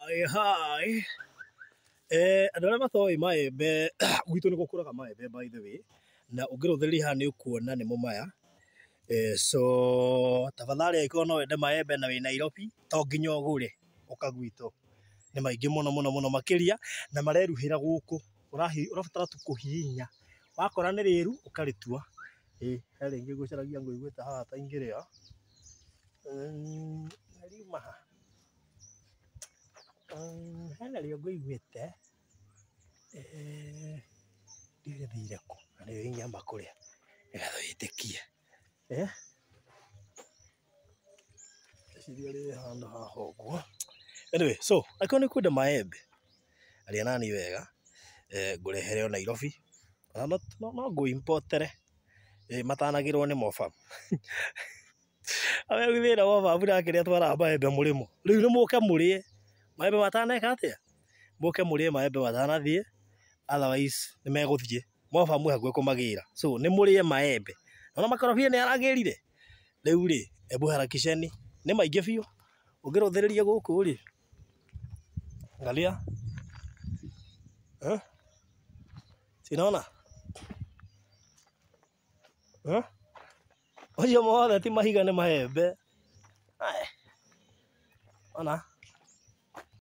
Hi, hi. Andũ arĩa matoĩ maembe, gwitũ nĩ gũkũraga maembe by the way, na ũngĩrũthĩrĩria haha nĩ ũkuona nĩmo maya. So tafadhali angĩkorwo no wende maembe na wĩ Nairobi, to nginya ũgũre, ũka gwitũ. Nĩ maingĩ mũno mũno mũno makĩria, na mareruhĩra gũkũ. Ũrabatara tu kũhihinya, wakora nĩ rĩru, ũkarĩtua. Ĩ, he rĩngĩ ngũcaragia ngũiguĩte haha ta ingĩrĩa. Riuma ha? Hena rĩo ngũiguĩte, ndiũĩ rĩthire kũ, na nĩrĩo ingĩamba kũrĩa nĩgetha wĩtĩkie. Ngwĩciria rĩ handũ haha ũguo. Anyway, so angĩkorwo nĩ ũkwenda maembe, aria naniĩ wega, ngũrehere o Nairobi, ona no ngũ import ere matanagĩrwo nĩ Mobam. Thĩna Mobam nake nĩ atwaraga maembe mũrĩmo. Rĩu nĩ mũke mũrĩe maembe mataneka atĩa? Mũke mũrĩe maembe matanathiĩ, otherwise nĩ megũthiĩ. Mobam mwĩ hakuhĩ kũmagĩra. So nĩ mũrĩe maembe. Ona makorobia nĩ aragĩrire. Rĩu rĩ, hebu harakisheni. Nĩ maingĩ biũ. Ũngĩrũthĩrĩria gũkũ rĩ, angalia. Eh? Si unaona? Eh? Macio mothe ti mahiga nĩ maembe. Aya. Ona?